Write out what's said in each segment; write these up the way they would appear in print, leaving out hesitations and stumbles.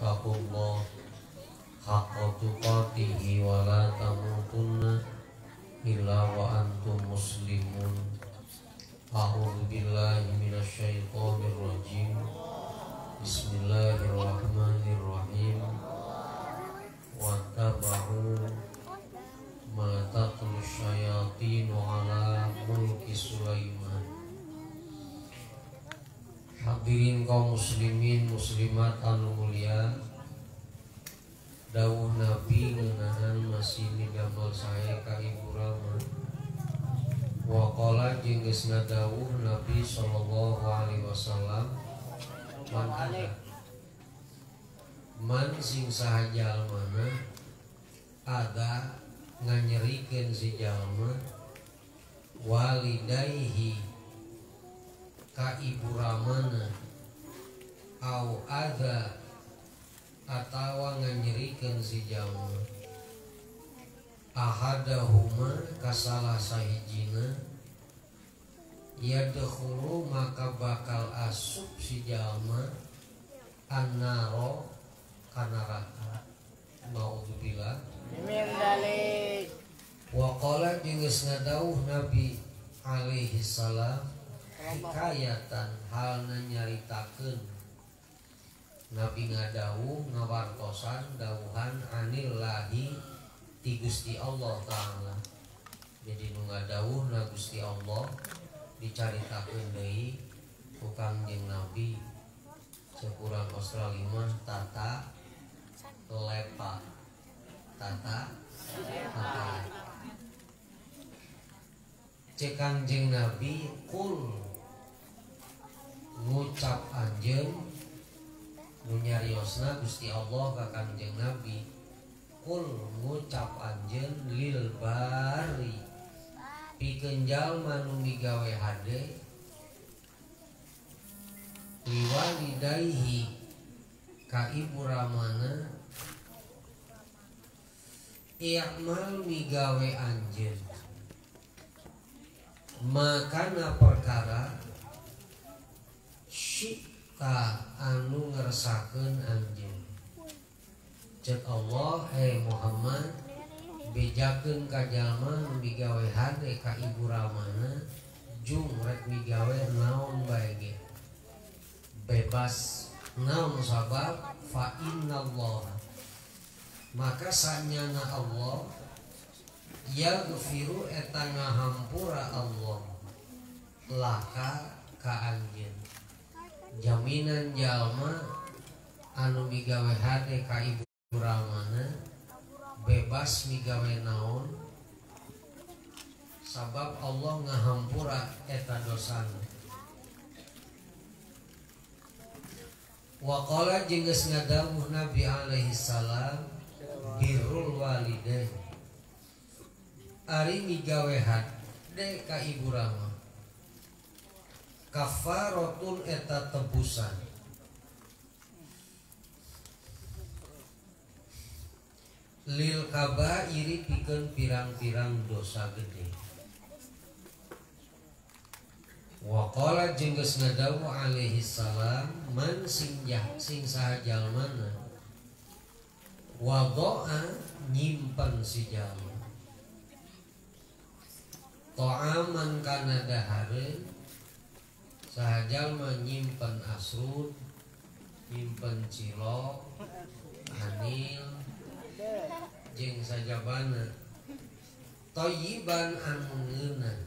Ittaqullaha haqqa tuqatihi wa la tamutunna illa wa antum muslimun. A'udzu billahi minasyaitonir rajim. Bismillahirrahmanirrahim. Wattaba'u ma tatlu syayatinu ala mulki Sulaiman. Hadirin kaum muslimin muslimat anu mulia, dawuh Nabi ngeunaan masih midamel sae ka Ibu Rama. Waqala jeung geus ngadawuh Nabi sallallahu alaihi wasallam, man ada man sing saha jalmana ada nganyerikeun si jalma walidayhi ka ibu ramana au ada atawa nganyerikeun si jalma ahadahuma ka salah sahijina yadkhulu maka bakal asup si jalma annaro ka neraka. Naudzubillah min dzalik. Wa qala jeung geus ngadawuh Nabi alaihi salam hikayatan halna nyaritakeun Nabi ngadawuh ngawartosan dawuhan anillahi ti Gusti Allah Ta'ala. Jadi nu ngadawuh na Gusti Allah dicaritakeun deui ku Kangjeng Nabi. Sekurang Australia mah tata lepa tata tata. Cek Kangjeng Nabi kul ngucap anjeun nu nyariosna Gusti Allah ka Kangjeng Nabi, kul ngucap anjeun lil bari pikeun jalma nu migawe hade liwalidayhi ka ibu ramana i'mal migawe anjeun makana perkara syi'ta anu ngersakeun anjeun. Cek Allah, hei Muhammad, bejakeun ka jalma nu migawe hade ka ibu ramana jung rek migawe naon bae ge bebas. Naon sabab fa innallah maka sanyana Allah yaghfiru eta ngahampura Allah laka ka anjeun. Jaminan jalma anu migawe hade ka ibu ramana bebas migawe naon sabab Allah ngahampura eta dosana. Wa qala jeung geus ngadawuh Nabi alaihi salam birrul walidain ari migawe hade ka ibu rama kafaratun eta tebusan lil kabairi pikeun pirang-pirang dosa gede. Wa qala jeung geus ngadawuh alaihi salam man sing sing saha jalmana wadoa nyimpen si jalma ta'aman kana dahareun saha jalma nyimpen asrud nyimpen cilok anil jeung sajabana thayyiban anu ngeunah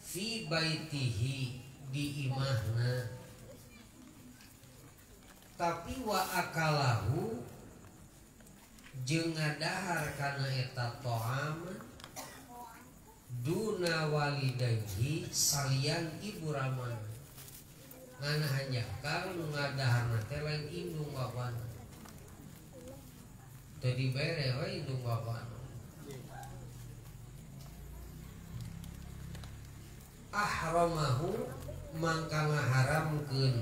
fi baitihi di imahna tapi wa akalahu jeung ngadahar kana eta ta'am duna walidayhi salian ibu ramana ngan hanjakal nu ngadaharna teh lain indung bapana teu dibere we indung bapana. Ahramahu mangka ngaharamkeun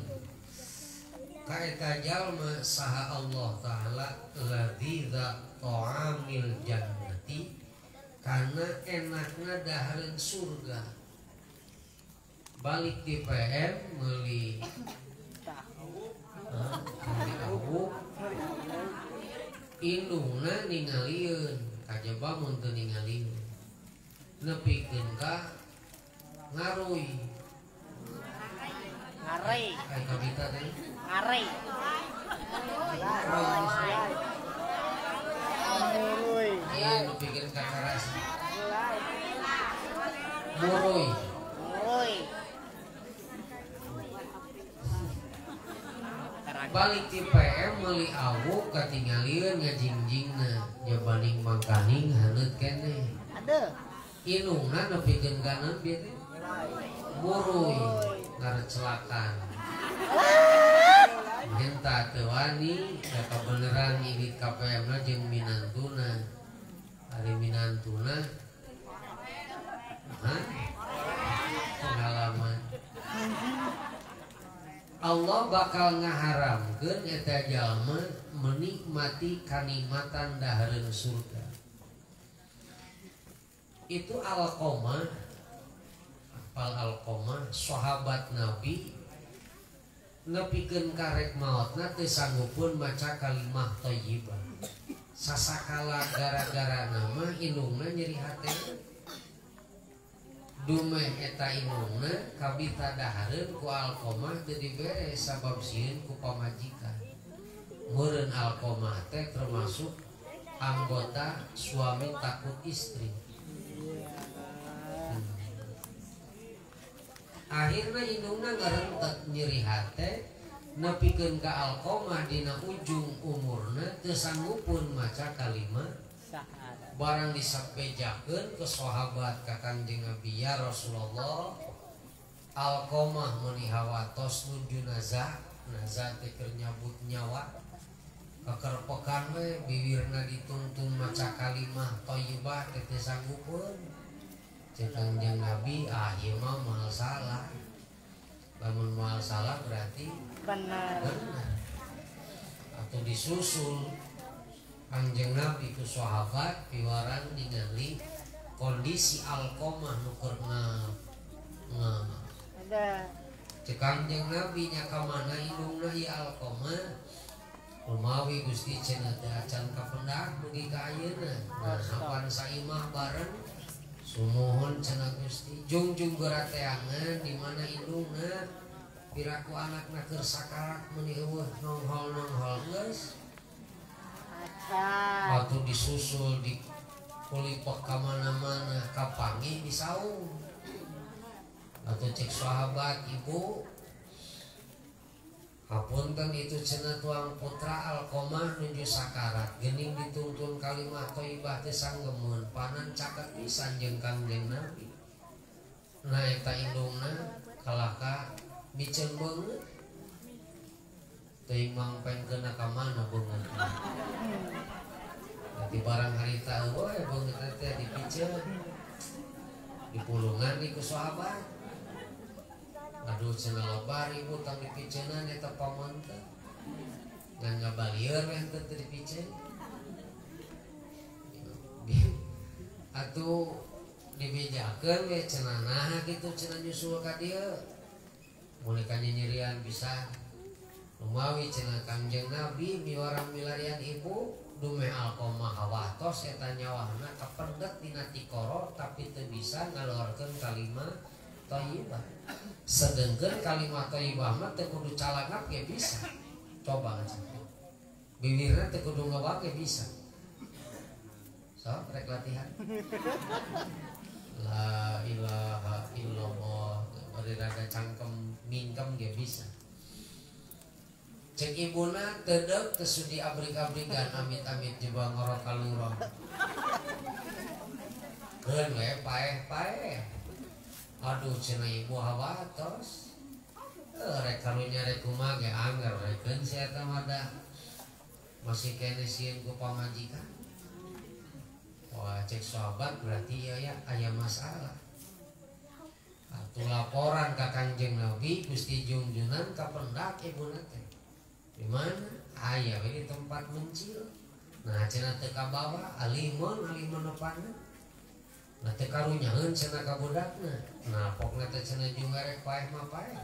ka eta jalma saha Allah Ta'ala ladza ta'amil jannati karena enakna dahareun surga. Balik di PM meuli tahu, Indungna ningalieun kajaba mun teu ningalieun nepikeun ka ngaruy. Ngarei. Ai kabita teh ngarei. Muruy. Ieu nepikeun ka karas. Muruy. Muruy. Balik ti PM meuli awu katingalieun ngajingjingna jabaning mangkaning haneut keneh. Aduh. Indungna nepikeun ka naon bieu teh? Muruy ngarecelakan. Henteu teu wani da kabeneran indit ka PM na jeung minantuna. Ari minantuna hah? Pengalaman. Allah bakal ngaharamkeun eta jalma menikmati kanikmatan dahareun surga. Itu Alqamah, apal Alqamah sahabat Nabi nepikeun karek maotna teu sanggupeun maca kalimah thayyibah. Sasakala gara-gara nama indungna nyeri hate. Dumeh eta indungna kabita dahareun ku Alqamah teu dibere sabab sieun ku pamajikan. Meureun Alqamah teh termasuk anggota suami takut istri. Akhirna indungna ngarentet nyeri hate nepikeun ka Alqamah dina ujung umurna teu sanggupeun maca kalimah. Barang disabejakeun ke sahabat ka Kangjeng Nabi, ya Rasulullah, Alqamah meuni hawatos nuju nazah, nazah teh keur nyabut nyawa. Kakerpekan we bibirna ditungtung maca kalimah thayyibah teh teu sanggupeun. Cek Kangjeng Nabi, ah ieu mah moal salah. Lamun moal salah berarti benar. Benar. Atau disusul Kangjeng Nabi ku sahabat piwarang ningali kondisi Alqamah nu keur ada. Cek Kangjeng Nabi nya ka mana indungna ieu Alqamah? Lumawi Gusti cenah teh acan kapendak dugi ka ayeuna. Nah, apan saimah bareng sumuhun cenah Gusti jungjung gerateangan di mana indungna piraku anakna keur sakarat meuni eueuh nonghol-nonghol geus. Waktu disusul di kulipek ka mana-mana kapanggih di saung. Atau cek sahabat ibu hapunten itu cenah tuang putra Alqamah nuju sakarat geuning dituntun kalimah thayyibah teh sanggemeun panan caket pisan jeung Kangjeng Nabi. Nah eta indungna kalah ka miceun beungeut. Teuing mangpengkeunna ka mana beungeut. Dadi barang harita eueuh beungeut teh dipiceun. Dipulungan di ku sahabat. Aduh cenah lebar ibu tang dipiceunan eta paman teh. Ngan ngabalieur we henteu teu dipiceun. Atuh dibejakeun we cenah naha kitu cenah nyusul ka dieu. Mulai ka nyerian pisan. Lumawi cenah Kangjeng Nabi miwarang milarian ibu dumeh Alqamah hawatos eta nyawahna kapendet dina tikoro tapi teu bisa ngaluarkeun kalimah thayyibah. Sedengkeun kalimah thayyibah mah teu kudu calangap ge bisa. Coba aja. Bibirna teu kudu ngewak ge bisa. Sok rek latihan. La ilaha illallah bari rada cangkem mingkem ge bisa. Cek ibuna tedek teu sudi abrik-abrikan amit-amit jebang ngorok kalurong. Keun we paeh-paeh. Aduh cenah ibu hawatos. Rek karunya rek kumaha ge angger rekeun si eta mah da. Masih kene sieun ku pamajikan. Wah cek sahabat berarti ieu ya aya masalah. Atuh laporan ka Kangjeng Nabi Gusti Jungjunan kapendak ibuna teh. Di mana? Aya we di tempat mencil. Nah cenah teu kabawa alimun alimun nepana. Nah teu karunyaeun cenah ka budakna. Nah pokna teh cenah jeung rek paeh mah paeh.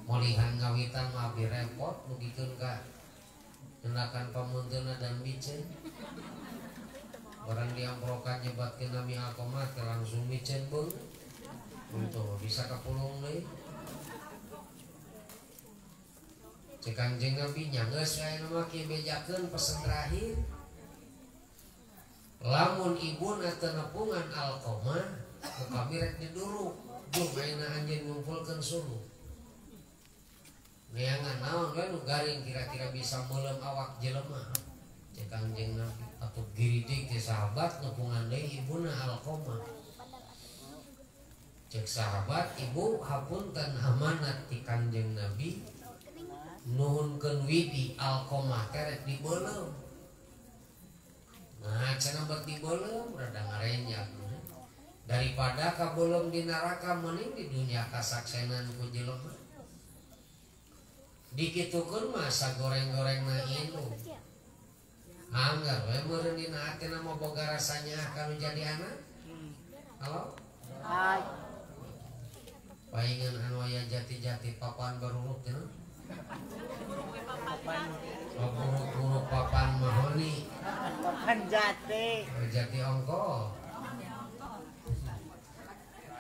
Molihan ngawitan mah abdi repot dugikeun ka Ngendakan pamunteuna dan miceun. Barang diamprokan nyebatkeun nami Alqamah teh langsung miceun beungeut. Untung bisa kapulung deui. Cek Kangjeng Nabi nya geus we anu mah kieu bejakeun pesen terakhir. Lamun ibuna teu nepungan Alqamah, ku kami rek diduruk. Duh ayeuna anjeun ngumpulkeun suluh. Neangan naon we nu garing kira-kira bisa meuleum awak jelema. Cek Kangjeng Nabi atuh giridik teh sahabat nepungan deui ibuna Alqamah. Cek sahabat ibu hapunten amanat ti Kangjeng Nabi nuhunkeun widi Alqamah teh rek dibeuleum. Nah cenah bet dibeuleum rada ngarenjak. Daripada kabeuleum di neraka mending di dunia kasaksenan ku jelema. Dikitukeun mah sagoreng-gorengna indung. Anggar we meureun dina hatina mah boga rasanya kanu jadi anak. Halo? Hai. Paingan anu aya jati-jati papan baruruk teh. Buruk-buruk papan mahoni. Papan jati. Jati ongko.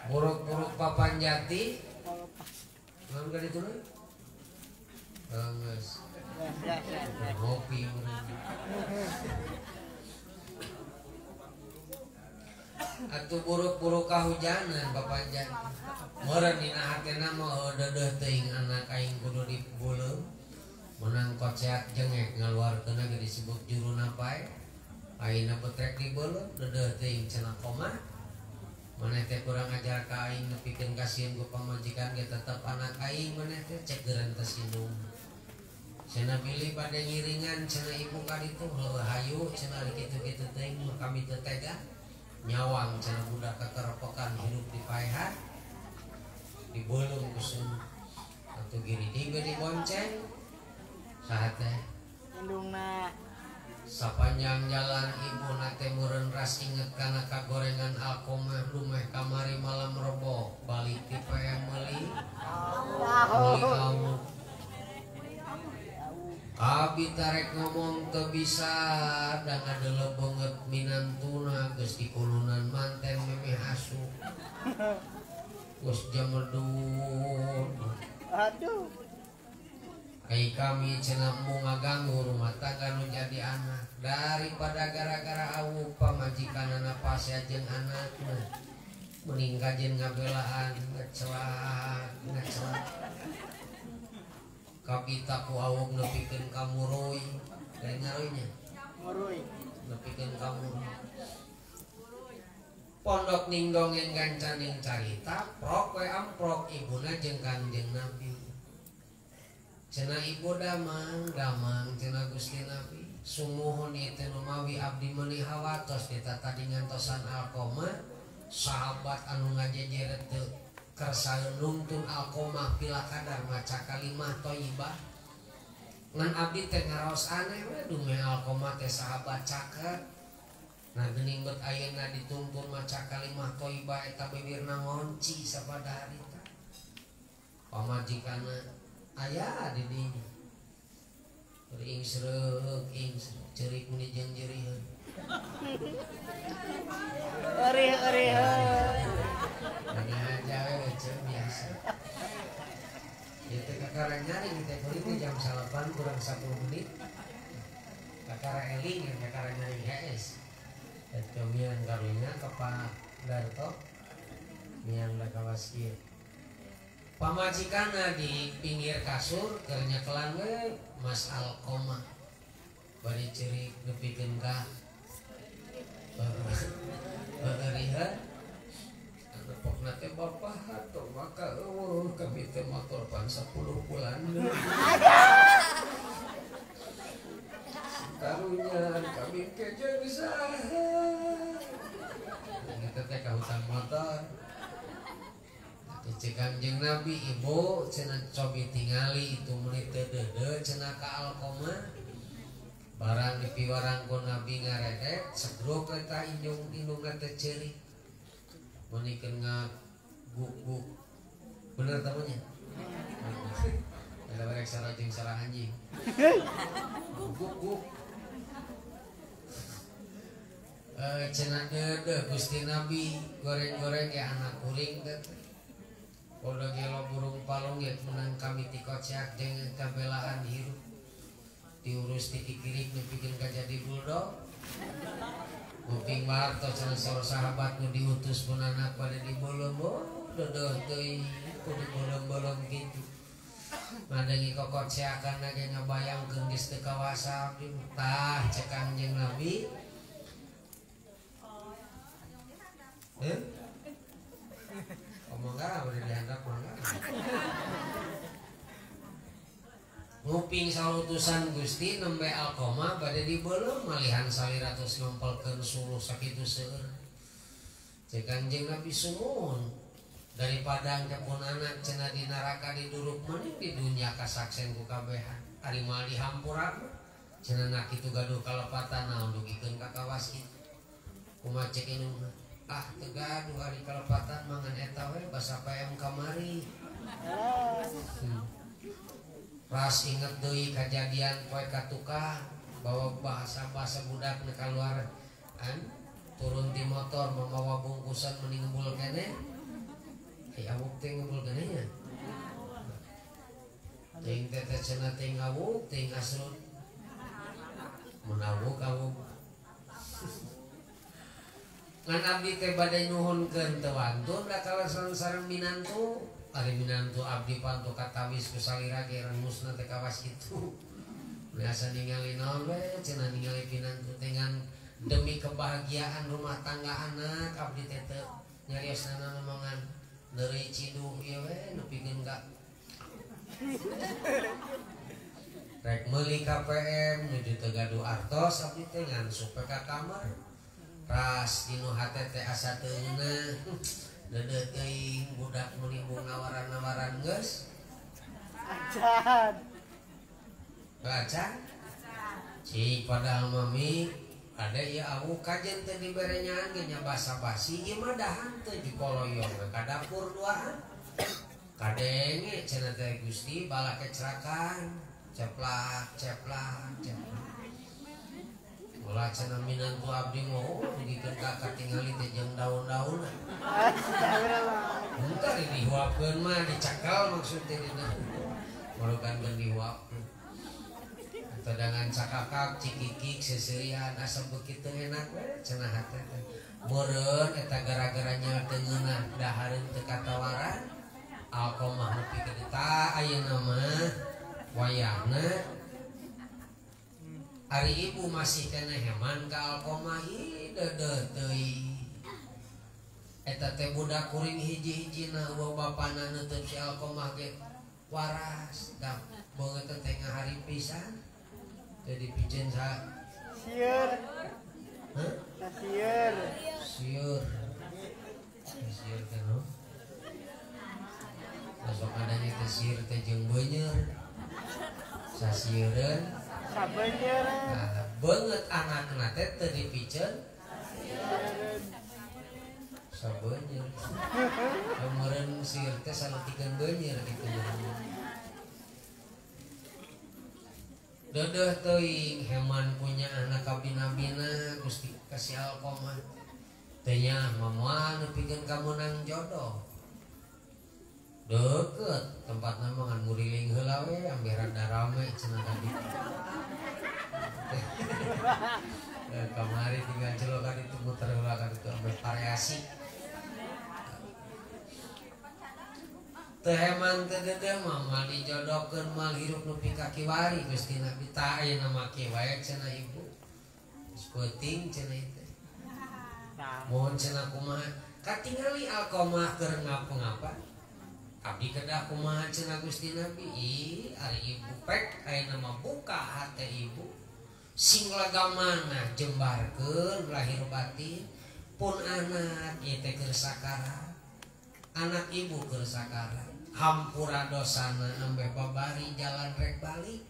Buruk-buruk papan jati. Naon ka ditu deui? Geus. Ngopi atuh buruk-buruk kahujanan papan jati. Meureun dina hatena mah deudeuh teuing anak aing kudu dibeuleum. Menang koceak jengek ngaluarkeun ge disebut juruna pae. Ayeuna betrek dibeuleum deudeuh teuing cenah komah. Maneh teh kurang ajar ka aing nepikeun kasieun ku pamajikan ge tetep anak aing maneh teh cek geureun teh sindung. Cenah bilih bade ngiringan cenah ibu ka ditu heueuh hayu cenah kitu-kitu teuing mah kami teu tega. Nyawang cenah budak kekerepokan hidup di paehan. Dibeuleum ku sun. Atuh giridig we dibonceng. Saha teh? Indungna. Sapanjang jalan ibu nate meureun ras inget kana kagorengan Alqamah dumeh kamari malam rebo balik ti PM meuli. Meuli awuk. Abi tarek ngomong teu bisa da ngadeleuh beungeut minantuna geus dikulunan manten memeh asup. Geus jamedud. Aduh. Ai kami cenah embung ngaganggu rumah tangga nu jadi anak daripada gara-gara awuk pamajikanana pasea jeung anakna mending kajen ngabelaan ngecelak ngecelak kabita ku awuk nepikeun ka muruy lain ngaruy nya muruy nepikeun ka muruy pondok ning dongeng gancaning carita prok we amprok ibuna jeung Kangjeng Nabi. Cenah ibu damang, damang cenah Gusti Nabi. Sumuhun ieu teh nu mawi abdi meuni hawatos di tadi ngantosan Alqamah, sahabat anu ngajejeret teu kersa nungtun Alqamah pila kadar maca kalimah thayyibah. Ngan abdi teh ngaraos aneh we dumeh Alqamah teh sahabat caket. Nah geuning bet ayeuna dituntun maca kalimah thayyibah eta bibirna ngonci sapada harita. Pamajikanna aya di dinya. Ringsreuk ingsreuk ceurik meni jeung jeriheun. Eurih-euriheun. Ini aja we ceu biasa. Ieu teh kakara nyaring teh kuring teh jam 9 kurang 10 menit. Kakara eling kakara nyaring hees. Eta miang karunya ka Pak Darto. Miang da kawas kieu. Pamajikanna di pinggir kasur keur nyekelan we Mas Alqamah. Bari ceurik nepikeun ka eureuriheun. Anu pokna teh bapak atuh maka eueuh kami teh motor pan 10 bulan. Karunya kami teh jeung saha. Kita teh ka hutang motor. Cek Kangjeng Nabi ibu cenah cobi tingali itu meuni teu deudeuh cenah ka Alqamah. Barang dipiwarang ku Nabi ngaredet segruk eta indung indungna teh ceurik. Meuni keur ngaguk-guk. Bener temennya? Ada barek sarah jeung sarah anjing. Guk guk. Cenah deudeuh Gusti Nabi goreng-goreng ya anak kuring teh. Podo gelo burung palung ya menang kami ti koceak jeung kabelaan hirup. Diurus ti kikirik nepikeun ka jadi bulldog. Kuping warto cenah saur sahabat nu diutus pun anak pada dibolong oh deudeuh teuing ku dibolong-bolong kitu. Ngadengi kokoceakan ge ngabayangkeun geus teu kawasa abdi tah cek Kangjeng Nabi. Omong enggak udah dianggap mangga. Nguping sautusan Gusti nembe Alqamah bade dibeuleum malihan salira tos ngempelkeun suluh sakitu seueur. Cek Kangjeng Nabi sumuhun daripada engke pun anak cenah di neraka diduruk mending di dunya kasaksen ku kabehan. Ari moal dihampura cenah na kitu gaduh kalepatan naon dugikeun ka kawas kitu. Kumaha cek indungna? Ah teu gaduh ari kalepatan mangan eta we basa PM kamari. Ras inget deui kajadian poe katukang bawa bahasa-bahasa budak nu kaluar an turun ti motor mamawa bungkusan meni ngebul keneh. Ai awuk teh ngebul keneh nya. Teuing teh teh cenah teuing awuk teuing asrun. Mun awuk awuk. Ngan abdi teh bade nyuhunkeun teu wantun da kalasan sareng minantu. Ari minantu abdi pantu katawis ku salira ge renusna teh kawas kitu. Biasa ningali naon we cenah ningali pinantu teh ngan demi kebahagiaan rumah tangga anak abdi teh teu nyariosna ngomongan deui ciduh ieu we nepikeun ka rek meuli KPM nuju teu gaduh artos abdi teh ngan supe ka kamar. Ras dinu hate teh asa teu ngeunah deudeuh teuing budak menimbung nawaran-nawaran geus acan baca cik padahal mami ada ieu awuk kajen teh dibere nyaan ge nya basa-basi ieu mah dahan teh dikoloyong we ka dapur duaan kadenge cenah teh Gusti balak kecerakan ceplak ceplak ceplak. Ulah cenah minantu abdi mah dugikeun ka katingali teh jeung daun-daun. Henteu ari dihuapkeun mah dicakal maksud teh dina. Morokan geun dihuapkeun. Atau dengan cakakak cikikik seuseurian asa beuki teu enak we cenah hate teh. Meureun eta gara-gara nya teu ngeunah dahareun teu katawaran. Alqamah nepi ka dieu ayeuna mah wayahna ari ibu masih kena heman ka Alqamah ih deudeuh teuing. Eta teh budak kuring hiji-hijina eueuh bapana neuteub si Alqamah ge waras da beungeut teh ngahari pisan. Teu dipiceun sa sieur. Hah? Sieur. Sieur. Sieur teh no. Masuk adanya teh sieur teh jeung beuneur. Sasieureun sabeuneur. Nah, beungeut anakna teh teu dipiceun sabeuneur. Meureun sieur teh saleutikkeun beuneur kitu. Deudeuh teuing heman punya anak kabina-bina Gusti kasih Alqamah. Teh nya moal nepikeun ka meunang jodoh. Deket tempatna mah ngan muriling heula we ambeh rada rame cenah ka ditu. Kamari tinggal celok ka ditu muter heula ka ditu ambeh variasi. Teu heman teu deudeuh mah moal dijodohkeun moal hirup nepi ka kiwari Gusti Nabi tah ayeuna mah kieu wae cenah ibu. Geus peuting cenah teh. Mohon cenah kumaha katingali Alqamah keur ngapa-ngapa. Abdi kedah kumaha cenah Gusti Nabi ih ari ibu pek ayeuna mah buka hate ibu sing lega mana jembarkeun lahir batin pun anak ieu teh keur sakarat anak ibu keur sakarat hampura dosana ambeh babari jalan rek balik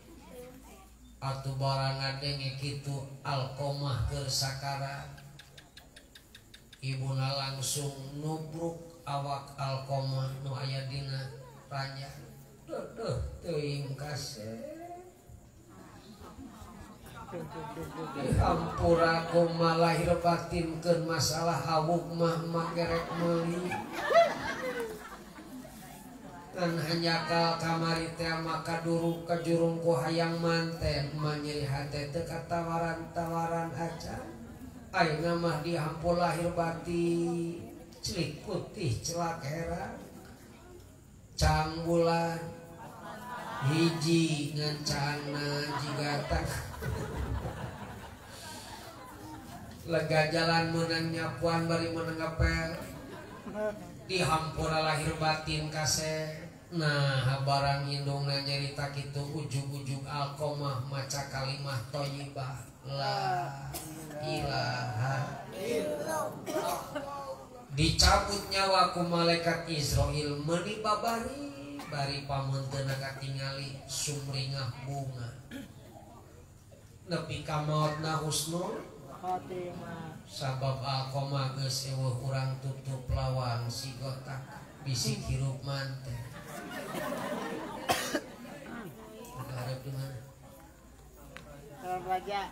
atuh barang ngadenge kitu Alqamah keur sakarat ibuna langsung nubruk awak Alqamah nu aya dina ranjang deudeuh teuing kasep. Dihampura kumaha lahir batinkeun masalah awuk mah magerek meuli. Ngan hanjakal kamari teh maka duruk ka jurung ku hayang manten mah nyeri hate teu katawaran-tawaran acan. Ayeuna mah dihampur lahir batin celik putih celak herang cang bulan hiji ngan cangna jiga lega jalan meunang nyapuan bari meunang ngepel dihampura lahir batin kaseh. Nah barang indungna nyarita kitu ujug-ujug alqomah maca kalimah thayyibah la ilaha illallah. Dicabut nyawa ku malaikat Israil meuni babari bari pamunteuna katingali sumringah bunga nepi ka maotna husnul khotimah. Sabab alqomah geus eueuh urang tutup lawang si gotak bisik hirup manteh. Harap di mana? Raja.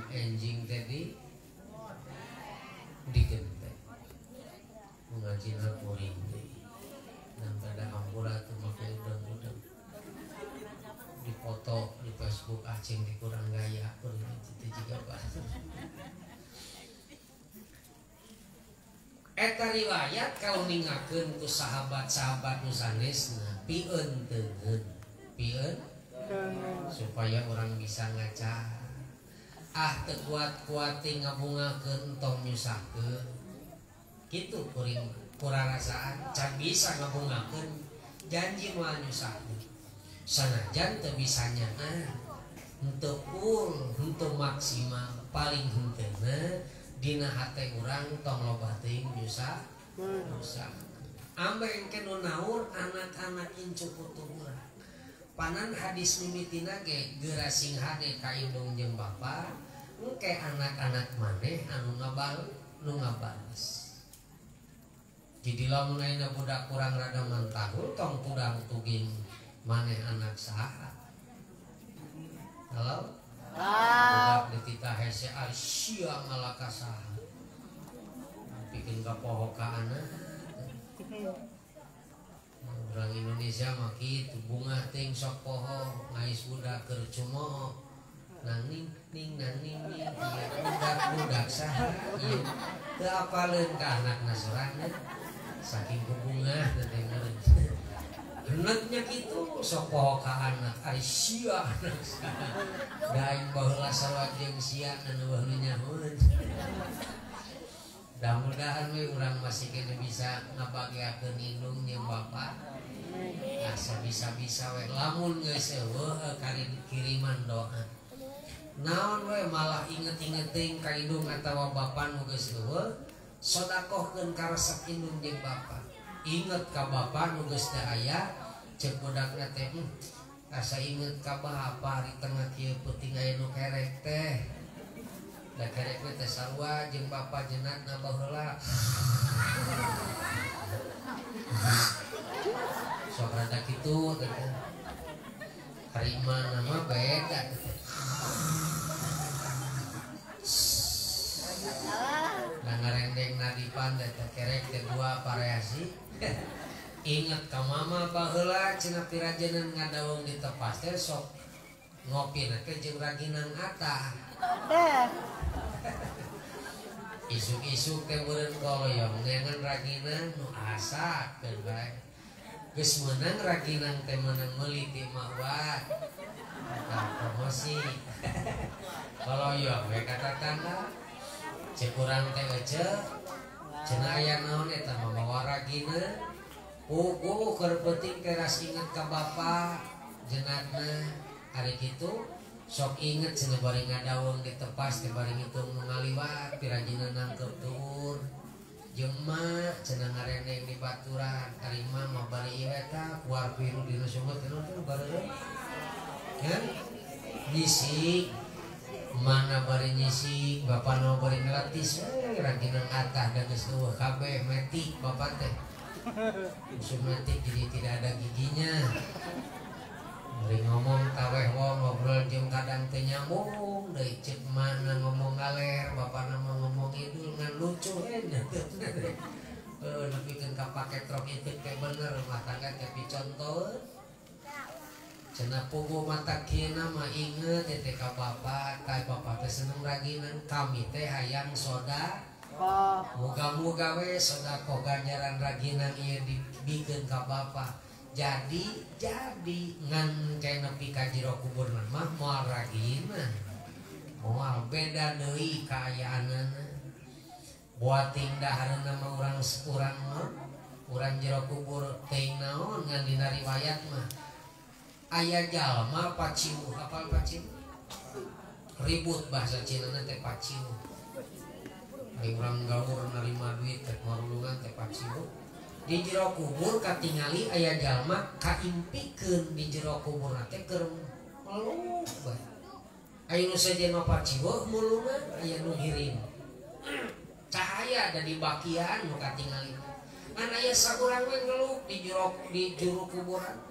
Enjing tadi di gente mengajina kuring deui. Dan pada hampura tuh make udang-udang. Dipoto di Facebook acing di kurang gaya kuring itu juga bahasa. Eta riwayat kalau ningakeun ku sahabat-sahabat nu sanesna pieun teungeun pieun supaya orang bisa ngaca. Ah teu kuat-kuat teh ngabungakeun entong nyusahkeun kitu kuring kurarasaan can bisa ngabungakeun janji moal nyusahkeun sanajan teu bisa nyaah henteu full henteu maksimal paling henteuna dina hate urang tong loba teuing nyusah nyusah. Ambe engke nu naur anak-anak incu putu urang. Panan hadis mimitina ge geura sing hade ka indung jeung bapa, engke anak-anak maneh anu ngabal nu ngabales. Jadi lamun ayeuna budak kurang rada mantahul tong tudang tuging maneh anak saha. Halo? Budak dititah hese sia ngalaka saha. Bikin kapoho ka anak. Orang Indonesia mah kitu bunga ting sok poho ngais budak keur cumooh. Nang ning ning nang ning ning ieu budak-budak saha ieu. Teu apaleun ka anakna sorangan. Saking kubungah teh meureun. Henetnya kitu sok poho ka anak ari sia anak saha. Da aing baheula sarua jeung sia nu eueuh nu nyahoeun. Mudah-mudahan we urang masih kene bisa ngabageakeun indung jeung bapa. Asa bisa-bisa we lamun geus eueuh kiriman doa. Naon we malah inget-inget teuing ka indung atawa bapa nu geus eueuh, sodakohkeun karesep indung jeung bapa. Inget ka bapa nu geus teu aya, ceuk budakna teh asa inget ka bapa ari tengah kieu peuting aya nu kerek teh. Da kerek teh sarua jeung bapa jenatna baheula. Sok rada kitu teh. Hari mana mah beda teh. Nah ngarendeng nadipan teh kerek teh dua variasi. Ingat ka mama baheula cenah pirajenan ngadawung di tepas teh sok ngopi teh jeung raginang atah. Isuk-isuk teh meureun koloyong neangan raginang nu asak keun bae. Geus meunang raginang teh meunang meuli ti Mak Wat. Tah promosi. Koloyong we ka tatangga. Ceuk urang teh eceu cenah aya naon eta mah mawa raginang. Puguh keur peuting teh ras inget ka bapa jenatna ari kitu sok inget cenah bari ngadaweng di tepas teh bari ngitung nu ngaliwat pirajinan nangkep tuur jeung emak cenah ngarendeng di baturan ari emak mah bari ieu eta kuar piru dina sumur teh naon teh bareureum ya nyisik mana bari nyisik bapa nu bari ngeletis we raginang atah da geus eueuh kabeh metik bapa teh musuh metik jadi tidak ada giginya. Bari ngomong taweh wong ngobrol jeung teu nyambung deui ceuk mana ngomong ngaler bapana mah ngomong ngidul ngan lucu heuh nepikeun ka paket rok itu teh bener rumah tangga teh picontoeun cenah puguh mata kieuna mah inget teh ka bapak tah bapak teh seneng raginan kami teh hayang soda muga-muga we sedekah ganjaran raginan ieu dibikeun ka bapak. Jadi ngan kayak nepi ka jero kubur mah moal raginan. Moal beda deui kaayaanana. Buating dahareuna mah urang mah urang jero kubur teuing naon ngan dina riwayat mah aya jalma paciuh, apal paciuh? Ribut bahasa Cinana teh paciuh. Ai urang gaur narima duit teh marulungan teh paciuh. Di jero kubur katingali aya jalma kaimpikeun di jero kubur teh keur meluk bae. Aya nu sejen mah paciuh mulungan aya nu ngirim. Cahaya ada di bakian nu katingali. Ngan aya saurang we ngeluk di jero kuburan.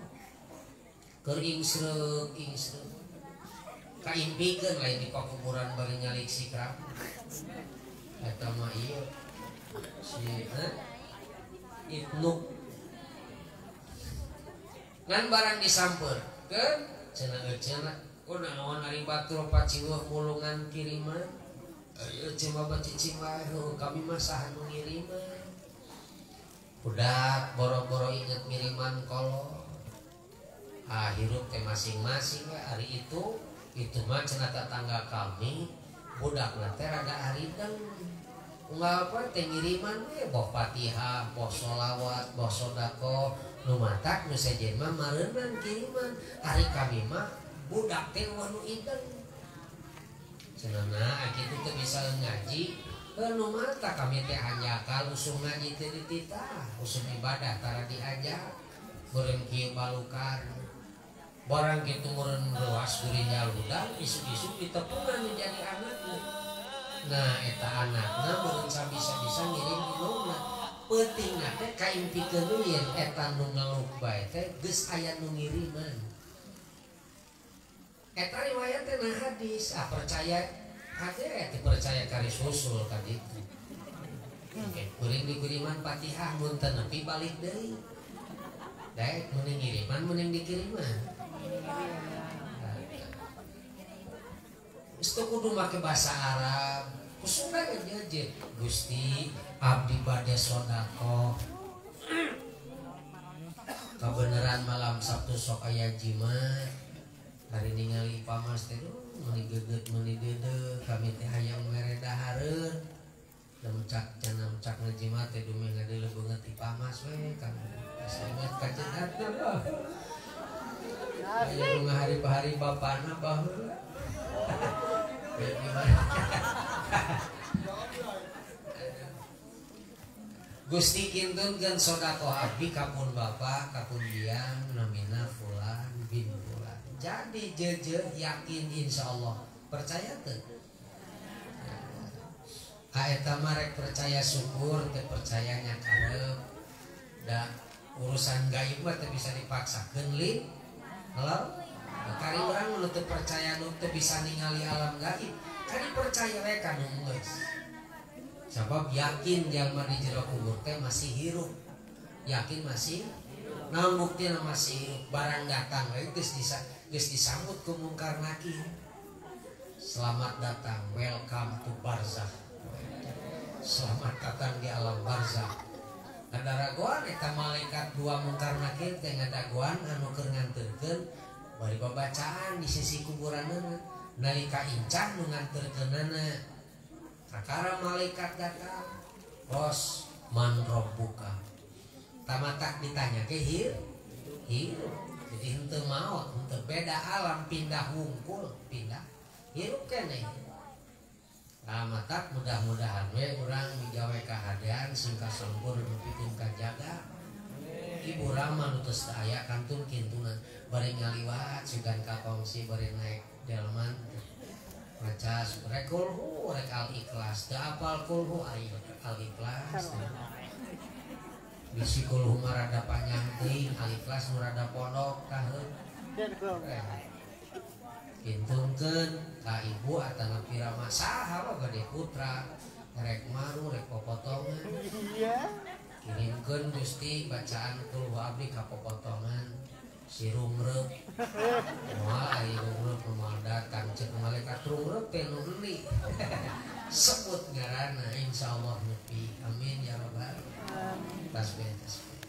Keur ingsreuk ingsreuk. Kaimpikeun lain di pakuburan bari nyalik sikram. Eta mah ieu si Ibnu ngan barang disampeurkeun cenah cenah kunaon ari batur paciweuh mulungan kiriman ieu cuma bacicing wae heuh kami mah saha nu ngiriman budak boro-boro inget ngiriman kolot ah hirup teh masing-masing we ari itu mah cenah tetangga kami budakna teh rada harideng unggal poe teh ngiriman we boh Fatihah, boh sholawat, boh sedekah nu matak nu sejen mah mareunan kiriman ari kami mah budak teh eueuh nu ideng cenah kitu teh bisa ngaji nu matak kami teh hanjakal usum ngaji teh dititah usum ibadah tara diajar beureum kieu balukan barang kitu meureun ruas gurinjal hudang isuk-isuk ditepungan menjadi anakna. Nah eta anakna meureun sabisa-bisa ngirim indungna peutingna teh kaimpikeun yen eta nu ngeluk bae teh geus aya nu ngiriman. Eta riwayat teh na hadis ah percaya hade teh percaya kari susul ka ditu. Oke, kuring dikiriman Fatihah mun teu nepi balik deui. Daek mending ngiriman mending dikiriman. Geus teu kudu make bahasa Arab. Kusuna aja Gusti abdi bade sedekah. Kabeneran malam Sabtu sok aya jimat. Hari ningali pamas teh meuni geget meuni deudeuh kami teh hayang mere dahareun. Lemcak cenah cak ngejimat teh dumeh ngadeuleuh beungeut ti pamas we kami. Asa inget ka cenah. Aya nu ngahari-hari bapana baheula. Gusti kintunkeun sedekah abdi kapun bapa kapun biang namina fulan bin fulan. Jadi jeje yakin insyaallah percaya teu? Nah, eta mah rek percaya syukur teu percaya nya karep. Da urusan gaib mah teu bisa dipaksakeun lin. Halo? Kari urang nu teu percaya nu teu bisa ningali alam gaib, kari percaya we ka nu geus. Sabab yakin jalma di jero kubur teh masih hirup. Yakin masih naon buktina masih hirup, barang datang we geus disambut ku mungkar nakir. Selamat datang, welcome to barzakh. Selamat datang di alam barzakh. Ngadagoan eta malaikat dua mungkar nakir teh ngadagoan anu keur nganterkeun bari babacaan di sisi kuburanana nalika incah nu nganterkeunana. Kakara malaikat datang, bos man robbuka. Tamatak ditanya ke hirup. Jadi henteu maot, henteu beda alam pindah wungkul, pindah hirup keneh. Nah, matak mudah-mudahan we urang migawe kahadean sing kasempur nepikeun kajaga. Ibu Rama nu teu aya kantun kintunan bari ngaliwat sugan ka kongsi bari naik delman. Maca rek kulhu rek al ikhlas teu apal kulhu ari al ikhlas. Bisi kulhu mah rada panjang teuing al ikhlas nu rada pondok tah. Pintunkeun ka ibu atanapi rama saha wa gade putra rek maru rek popotongan. Iya. Kirimkeun Gusti bacaan kul abdi ka popotongan si rungreup. Moal ari rungreup moal datang cek malaikat rungreup teh nu meuli. Sebut ngaranna insyaallah nepi. Amin ya rabbal alamin. Tasbih tasbih.